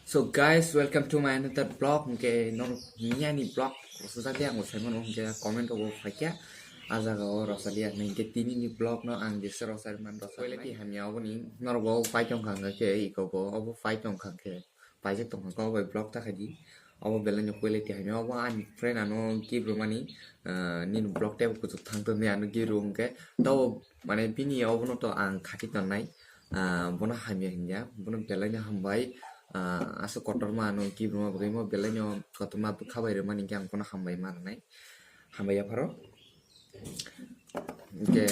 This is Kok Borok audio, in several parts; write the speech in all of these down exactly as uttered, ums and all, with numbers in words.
So guys, welcome to my another vlog. Hingke norok miyani vlog rosajak ya, ang saimano hingke comment rogo phaikya. A jaga o rosaliya hingke tini ni vlog no ang jesa rosari man rosali. Quality hamya oboni norok bo pai tongkha hingke iko bo obo pai tongkha hingke paijak tongkha ko bai vlog ta khaidi. Obo belai no quality hamya obo ani friend ano gift rwmani, ah, nini vlog tebo kuchuk thang tongni ano gift rw hingke tabo mane bini obono to ang khati tongnai. Ah, bono hamya hingya, bono belai no hambai. Ah, aswk kotorma ano gift rwma bagwi mo belai no kotorma bwkha bai rwmani hingke ang bono hambai ma rwnai. Hambai yapharo. Hingke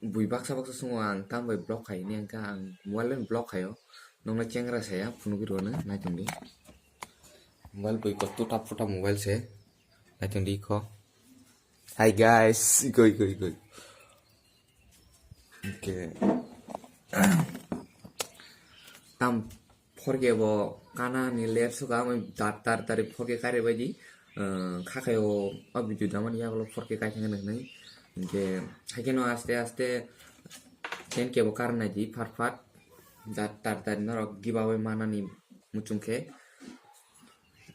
bui baksa baksa sungo ang tambai vlog khai hini hingke ang mobile bai vlog khaio. Nokno chengra saya phunugwi rwno naitongdi. Mobile bui ko tuta phuta mobile se. Naitongdi ko. Hi guys, iko, iko, iko. Okay. Tam four K bo kana ni left suka, ami tar, tar, tari four K kare baidi, eh, khakai o, o video damani yagulo four K kai thangna hinwi. Hingke, haikeno aste, aste ten K bo karna di, fat, fat. Da, tar, tari norok giveaway manani muchung khe.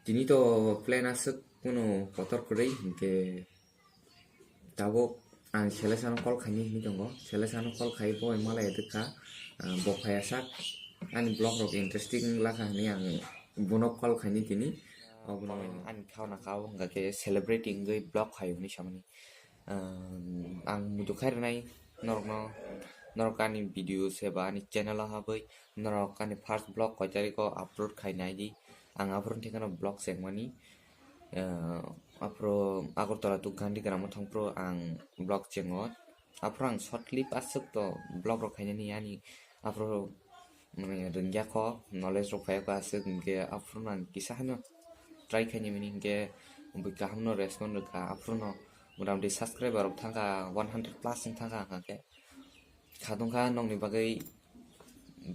Tini to plan aswk kunu kotor kwrwi, hingke tabuk ang Selesano call khaini hinwi tongo. Selesano call khai bo malai rwkha, ah, bo phaiya sak ani vlog rok interesting lakha hinwi ang bono call khaini tini. Obono ani khauna kha o hwnga khe celebrity wngwi vlog khai hinwi samani. Ang muitu khai rwnai norokno, norok ani video se ba ani channel o habwi norok ani first vlog koi tarikh o upload khai nai di. Ang aphuru thikano vlog chengmani. Ah, aphuru Agartala to Gandhi Gram o thang phuru ang vlog chengo. Aphuru ang short clip aswk to vlog rok khainani ani aphuru mane rwngya kho, knowledge rok phai kho aswk, hingke aphuru no ang kisa hano try khaini mini hingke bui kaham no respond rwkha, aphuru no motamoti subscriber rok thangkha one hundred plus wng thangkha, hingke kha tongkha nokni bagwi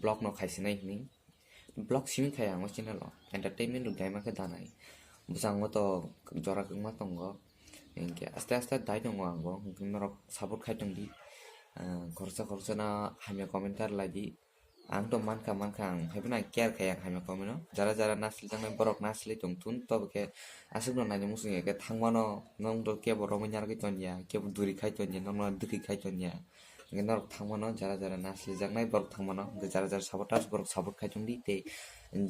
vlog no khaisinai hinwi. Vlog simi khai ang o channel o entertainment rok daima khe danai, bwskango to jora kwbangma tongo, hingke aste aste dai tongo ang bo, hingke norok support khai tongdi, ah, khoroksa khoroksa no hamya comment kar lai di. Ang to mankha, mankha, ang haiphano ang care khai, ang hamya comment no. Jara jara nasli tangnai borok nasli tongthun, tobo khe aswk no naina muchung ya khe thangmano, nwng to kebo romwi narwgwi tongya, kebo duri khai tongya, nwng no dwkhwi khai tongya. Hingke norok thangmano, jara jara naslijaknai borok thangmano, hingke jara jara sabotage borok support khai tongdi, tei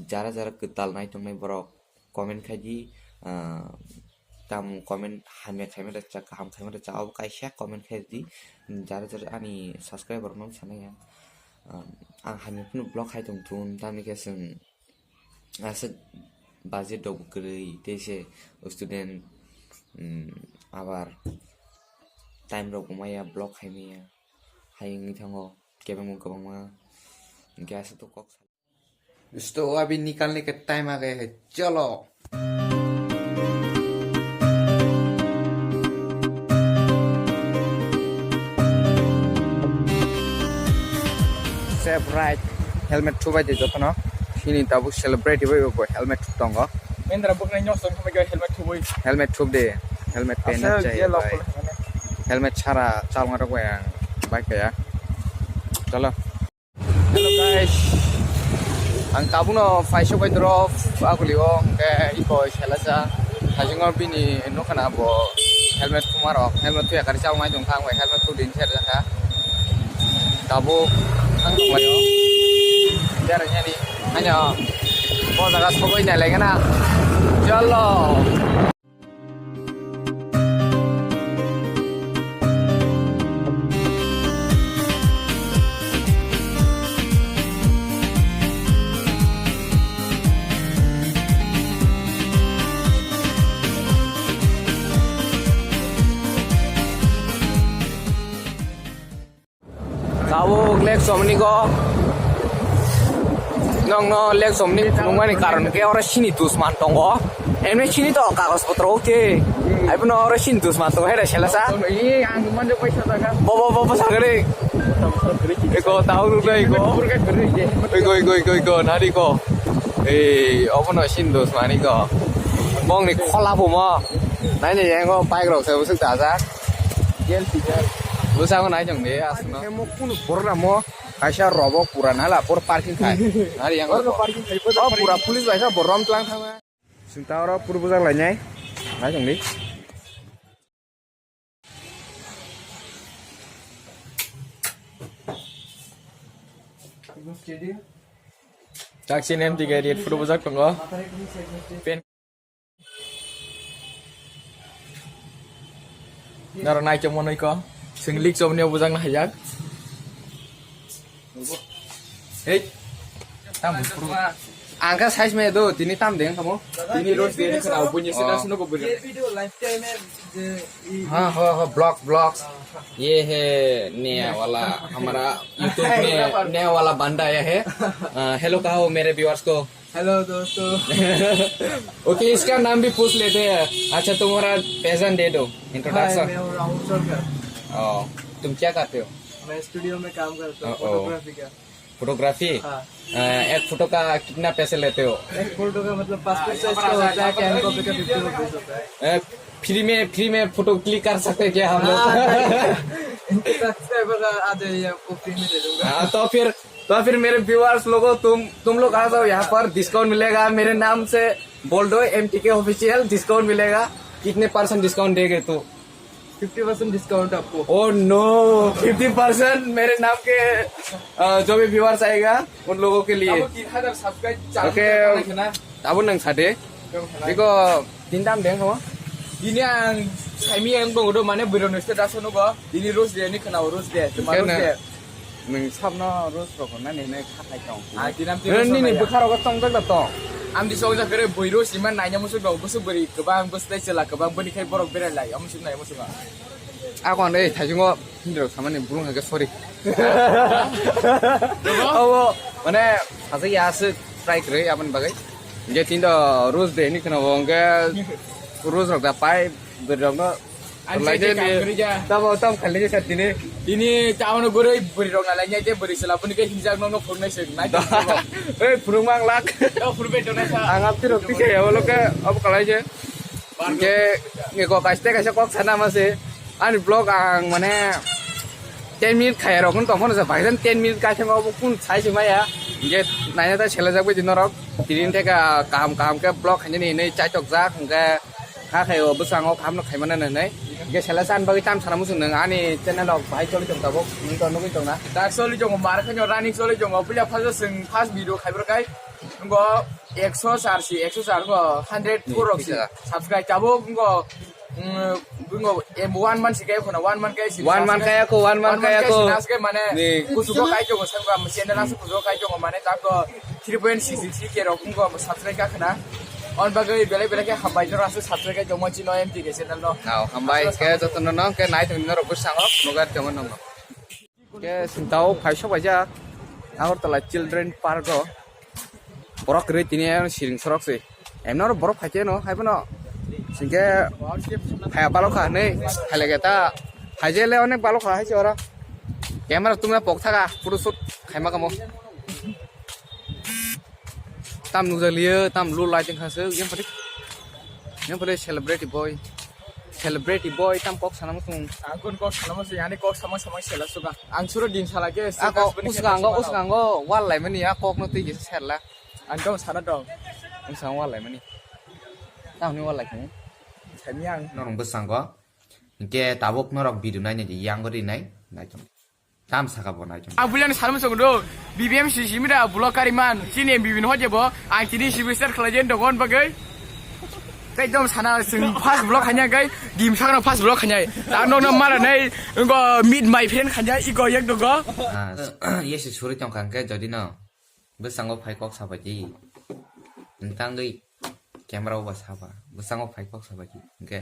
jara jara kwtal nai tongnai borok comment khai di, ah, tam comment hamya khaima rwchak, kaham khaima rwchak, abo kaisa comment khai di, jara jara ani subscriber no sanai ang, ah, ang hamya phano vlog khai tongthun, tamni khe chwng aswk budget rok bo kwrwi, tei se student, um, abar time rok bo maya vlog khai maya, hai wngwi thango kebengbo kwbangma, hingke aswk to kok. Sto abi nikalne ka time aa gaya hai, chalo. Safe ride, helmet thubai di jotono. Chini tabuk celebrity bai bo helmet thuk tongo. Indra buknai nyosong khamai helmet thubui. Helmet thub di, helmet pena chai. Helmet sara chalma rok bai ang bike kaya. Chalo. Hello guys, ang tabukno phaisok bai drop aguli o, hingke iko Selesa. Hajingo bini nokha na bo helmet thuma rok, helmet thuya kari chalnai tongkha, ang bai helmet thudin serjakha. Tabuk ang tonglaio. Berajani, ano bo jaga sogwi nai lai gana. Chalo. Tabuk lake somni go. Nokno lake somni phunukmani karon khe oro chini dusman tongo. Emni chini to kagoj potro o khe. Aiphano oro chini dusman tongo, hai da Selesa. Bo, bo, bo, bo, sagri. Iko, tabuk nuknai iko. Iko, iko, iko, iko, nari iko. Ei, obono chini dusman iko. Bongni khola bumo. Naina yango bike rok se bwswk dajak. Bwskango nai tong di aswkno. Mo kunu borok ramo. Kaisa robo pura nala por parking khai. Ari yang. Oro parking khai. Oh, pura police bai kha bo rom tlang thang. Sing ta oro pur bujak lai nai. Nai tong di. Taxi nem tiga di photo bujak tongo. Pen. Naro nai chong monoi ko. Sing lik chong ne bujak na hayak. Hey. Tam bujak. Angka size me do, tini tam deng kamo. Tini roast de khana, bunyi sedang sunu ko bunyi. हाँ हाँ हाँ, blog blog. ये है नया वाला हमारा YouTube में नया वाला बंदा आया है। अ, हेलो कहो मेरे व्यूअर्स को। हेलो दोस्तों। ओके, इसका नाम भी पूछ लेते हैं। अच्छा, तुम्हारा प्रेजेंट दे दो, इंट्रोडक्शन। हाय, मैं हूँ राहुल सरकार। ओ, तुम क्या करते हो? मैं स्टूडियो में काम करता हूँ, ओ, ओ। फोटोग्राफी का। फोटोग्राफी? हाँ। अ, एक फोटो का कितना पैसे लेते हो? एक फोटो का मतलब पासपोर्ट साइज का होता है, टेन कॉपी का फिफ्टी रुपीज होता है। अ, फ्री में, फ्री में फोटो क्लिक कर सकते हैं क्या हम लोग? हाँ, सब्सक्राइबर आ जाइए, आपको फ्री में दे दूंगा। हाँ, तो फिर, तो फिर मेरे व्यूअर्स लोगों, तुम, तुम लोग आ जाओ यहाँ पर, डिस्काउंट मिलेगा। मेरे नाम से बोल दो, एम टी के ऑफिशियल, डिस्काउंट मिलेगा। कितने परसेंट डिस्काउंट देंगे तू? फिफ्टी परसेंट डिस्काउंट आपको। Oh no, फिफ्टी परसेंट मेरे नाम के, अ, जो भी व्यूअर्स आएगा, उन लोगों के लिए। Abo tin hajar subscribe. Oke, abo nang sade. Iko tin tam deng, ho? Ini ang saimi ang bong do mane biro no state aso no go. Ini roast de, ini khana roast de, cuma roast de. Nwng sabno roast rok hwnna ni hwnwi kha khai tong. Ah, tinam tini nini bwkha rogo tong jak da tong. Am di song jak kere boi roast iman naina musuk rok, busuk bwrwi kwbang, bwswk tei chwla kwbang, bwni khai borok berai lai, omo suk nai musuk. Ako ang dei thaichungo hindi rok samani bulung hake sorry. Abo mane saja ya se try kwrwi aboni bagwi. Je tin do roast de ni khna bo hwnkhe roast rok da pai bwrwi rok no. Ani lainai sai ni kam kwrwi ja. Tamo tam khalai sa tini. Tini tamo no gurui bwrwi rok na lainai te bwrwi sala bwni ke hinjak no no phungnai se nai. Ei phurung mang lak. To phurbe to na sa. Ang apti rok tikhe ya bolo ke abo kalai je. Hingke ni ko kaste kaisa kok sana ma se. Ani vlog ang mane ten minute khaya rok tong phone sa bhai ten minute kai thang obo kun sai se maya. Hingke naina ta sela jak bai norok. Tini theka kaham kaham ke vlog khainani hinwi chaitok jak hingke. Kha khai o bwskango kaham no khaimani hinwi. Hingke sela san bagwi tam sana muchung nang ani channel rok bahai choli tong tabuk. Nung to nugwi tong na. Da choli tongo mar khaino running choli tongo. Puila first o chwng first video khaibrwk kai. Ngo ekso char si, ekso char ngo hundred four rok si. Subscribe tabuk ngo, mm, ngo em one man si kai khona, one man kai si. One man kai ako, one man kai ako. Nas kai mane kusu ko kai tongo sangwa channel asu kusu ko kai tongo mane tako three point six six K rok ngo subscribe ka khana. On bagwi belai belai ke hambai no asu subscribe kai tongo chino M T K channel no. Nao hambai ke jotono no ke nai tong norok bwskango nugar tongo nongo. Ke sintao phaisok baijak Agartala Children Park o. Borok kwrwi tini ayang siring sorok se. Emno oro borok phaikhe no, haibono singkhe phaya balokha hinwi phailekhe ta phaijele onek balokha hai se oro. Camera tumya pok thaka photo shoot khaima kamo. Tam nukjakliyo, tam low lighting kha se, yang pari, yang pari celebrity boy, celebrity boy, tam kok sana muchung. Ang kun kok sana muchung, ani kok sama sama sela suka. Ang suro din sala ke, a kok uskango, uskango, wall lai mani, a kok no twi kisa serla. Ang kok sana dong. Uskango wall lai mani. Tam ni wall lai khe. Sami ang. Norong bwskango. Hingke tabuk norok video nainai di, yang ri nai, nai tong. Tam saka bo nai tong. Ang bulan salmo song do, B B M C C mi da block kari man, chini M B B no hoje bo, ang chini si bister khala jen dogon bagai. Kai dom sana sing first block hanya kai, dim sakno first block hanya. Ang no no mara nai, ngo meet my friend hanya, iko yak dogo. Ah, yes, suri tong kang ke, jadi no. Bwskango phai kok sabaidi. Nwng tangwi camera o ba saba. Bwskango phai kok sabaidi. Hingke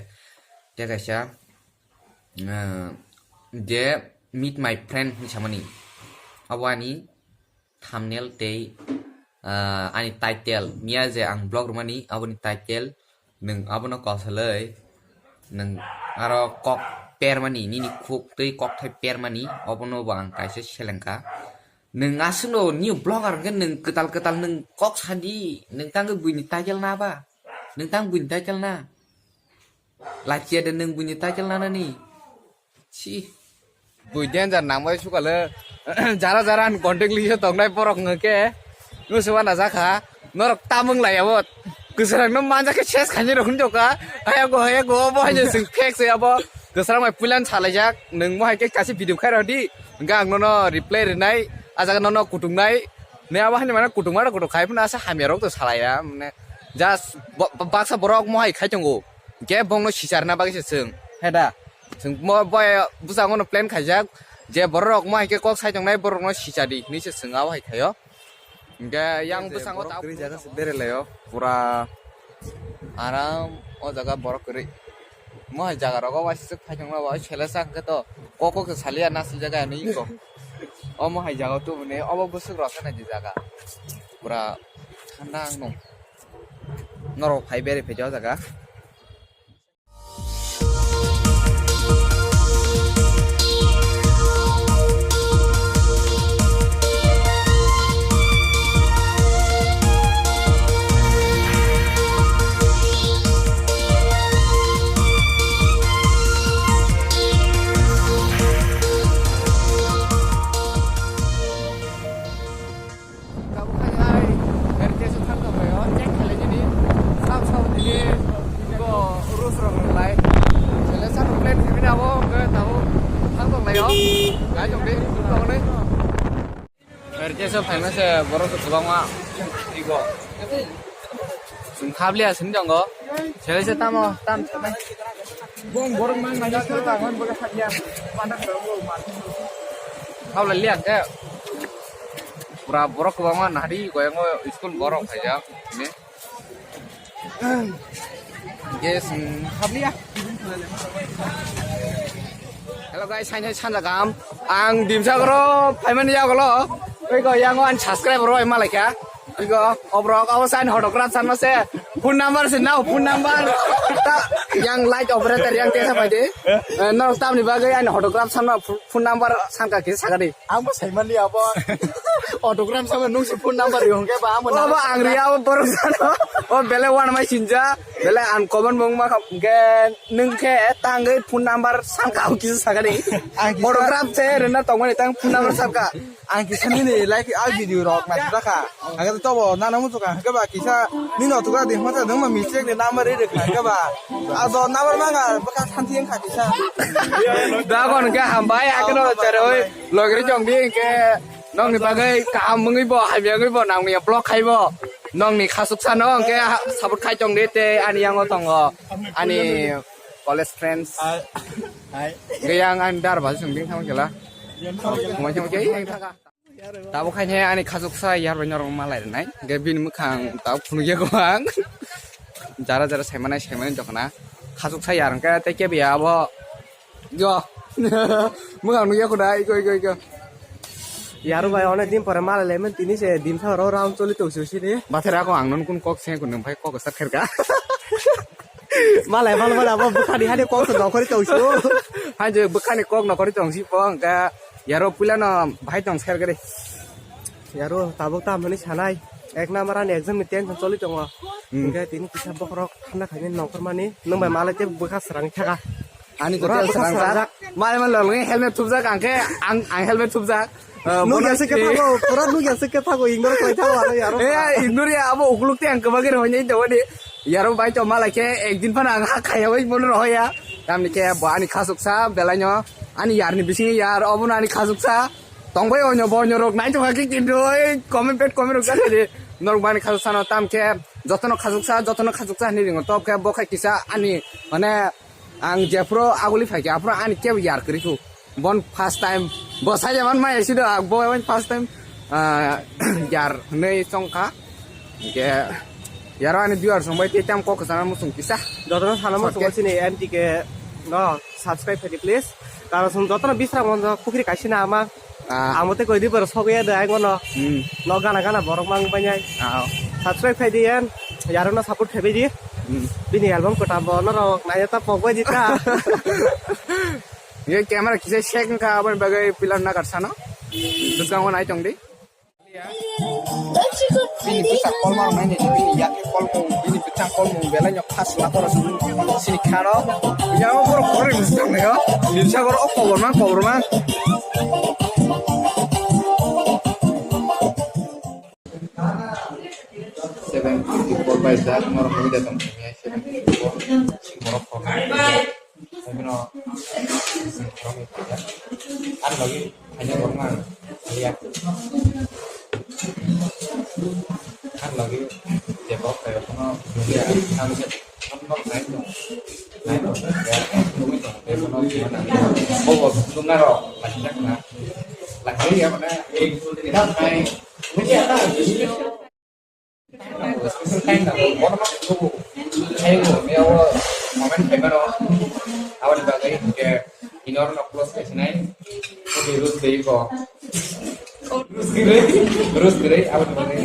tei kaisa, eh, je meet my friend hinwi samani. Abo ani thumbnail tei, eh, ani title. Miya je ang vlog rwmani aboni title. Nwng abono kok salai, nwng aro kok permani, nini khuk tei kokthai permani, obono bo ang kaisa selengkha. Nwng aswkno new vlogger hwnkhe nwng kwtal kwtal nwng kok sadi, nwng tangwi buini title na ba? Nwng tang buini title na? Lachiya de nwng buini title nanani? Si. Bui danger nangbai sukale, Jara jara ni contact list o tongnai borok hwnkhe. Nwswba najakha. Norok tamung lai abo. Kwsarang no manjakhe ses khainai rok hwnjokha. Hayago hayago obo haino chwng fake se abo. Kwsarang bai puilan salaijak. Nwng mo hai khe kaisa video khai rw di. Hwnkhe ang nono reply rwnai. A jaga nono kutungnai. Ne abo hani mane kutungma rok kutung khai phano asa hamya rok to salaya. Mane just bo-, bo-, baksa borok mo hai khai tongo. Hwnkhe bongno sicharna bagwi se chwng. Hai da? Chwng mo boy bwskango no plan khaijak. Je borok rok mo hai khe kok sai tongnai borok no sichadi hinwi se chwng abo hai khaio. Hwnkhe yang je bwskango borok ta kwrwi jaga se berelaio. Pura aram o jaga borok kwrwi. Mo hai jaga rogo waisuk phai tongma bo selesa hwnkhe to kok kok se saliya nasil jaga hinwi iko. Omo hai jaga tubuni obo bwswk rw khe nai je jaga. Pura thanda ang nung. Norok phai beri phai o jaga. Tabuk hai hai, R T S o thang tong lai o, check khlai nini, sam sam nini, bo rules rok lai. Sele sa plan khe bini abo, hwnkhe tabuk thang tong lai o, gai tong di, tong di. R T S o phaima se borok kwbangma, igo. Chwng khabliya sini tongo. Sele se tamo, tam, tam. Bong borok mang nai se ta gon bole khadia. Mana ko bo ma. Khabla liya ke. Pura borok kwbangma nahari goyango school borok khaijak. Ne? Yes, khabliya. Hello guys, hai hai sanja gam. Ang Dimsagro phaimani yagolo. Oi go yango an subscriber roi malaikha. Igo, obrok, abo sign photograph sanma se. Phone number se nao, phone number. Ta, yang light operator yang tesa pai de. Eh, norok tamni bagwi ani photograph sanma ph-, phone number sanka khe sakadi. Ang bo saimali abo. Autogram sama nung si phone number rihong khe ba amo. Obo ang ri abo borok sano. O bele wan mai sinja. Bele an comment mung ma kha, hwnkhe nung khe tangwi phone number sanka o kisa sakadi. Ang kisa photograph se rena tongmani tang phone number sanka. Ang kisa nini like a video rok nai thaka. Ang to bo nana mutu ka ke ba kisa nini otuga de mata dong ma mistake de number re kha ke ba. A do number ma ga ba ka thanti kha kisa. Da gon ke hambai a ke no chare oi logri jong di ke nong ni bagai kaham mungwi bo hamya ngwi bo nang ni block khai bo. Nong ni khasuk sa no ke support khai jong de te ani yang o tongo. Ani college friends. Hai. Ge yang an dar ba sung ding thang kela. Kumai thang ke yang thaka. Tabuk khai ne ani khasuksa yar bai norok malai rwnai. Hwnkhe bini mwkhang tabuk phunukya kwbang. Jara jara saimanai saimanai dokhna. Khasuksa yar hwnkhe tei kebo ya abo. Yo. Mwkhang nukya khuna iko iko iko. Yaro bai onek din pore malai laiman tini se dimsa oro round choli tongsi sini. Bathera ko ang non kun kok se kun nang phai kok sa kherka. Malai mal mal abo bwkhani hani kok se nokhori tongsi. Hai je bwkhani kok nokhori tongsi po hwnkhe. Yaro puila no bahai tong ser gari. Yaro tabuk tam hwnwi sanai. Ek number ani exam ni tension choli tongo. Hmm. Hwnkhe tini kisa bokhorok khanda khaini nongkhormani. Nwng bai malai tei bwkha srang thaka. Ani pura kotel bwkha srang srang jak. Jak. Malai mal lolong helmet thupjak angkhe ang, ang helmet thupjak. Eh, nukya bono se khe thago, pura nukya se khe thago, ignore khlai thago aro yaro. Eh, ignore ya, abo ukuluk te ang kwbagwi rohornai tongmani. Yaro bai to malai khe ekdin phano ang ha khaiya bai bono rohoya. Tamni khe bo ani khasuksa belaino. Ani yarni bisingo yar, obono ani khasuksa. Tongbai onyo bo onyo rok naitokha khe kintu oi comment pet comment rok jakhadi. Norok bani khasuk sano tam khe jotono khasuksa, jotono khasuksa hinwi ringo. Top khe bo khe kisa ani mane ang jephuru aguli phaikhe aphuru ani kebo yar kwrwi khu. Bon first time bo saja man maya sido bo first time, ah, yar hinwi chongkha. Hingke yaro ani viewers rok bai tei tam kok kwchangma muchung kisa. Jotono sana muchung shortcut. Sini M T K no subscribe khaidi please. Karon song jotono bisra monjo pukri kaisina ama. Ah. Amo tei koi di boro sogwi ya dai ngono. Hmm. No gana gana borok mang bai nai. Ah. Subscribe khaidi yan. Yaro no support khaidi. Hmm. Bini album kota bo norok nai ta pok bai di ta. Ye camera kisa shake wngkha aboni bagwi pillar nagar sano. Bwskango nai tong di. Bini bwsa kolma rok nai nai bini yakni kolmung bini bwchang kolmung belai no khasla khoro sini kharo. Yago borok khoroi bwswk tong laio. Bini sagoro o koborma koborma. Borok kok. Haibino, ang logi, hanya borok ang, ya. Ang logi, ya, borok kayo kono, ya, ang logi, ang logi, naik dong. Naik dong, ya, nunggu dong, ya, kono, gimana? Oh, oh, nunggu naro, lagi nak, nah. Lagi ya, mana? Tidak, naik. Ini ya, tak. Comment khaimano, aboni bagwi hwnkhe inorno close kaisinai. Udi Rus de ko. Rus gre, Rus gre, aboni bagwi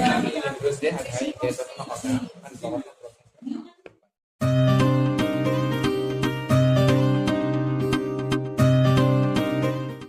Rus de, hai, hai, hai, jotono hokha.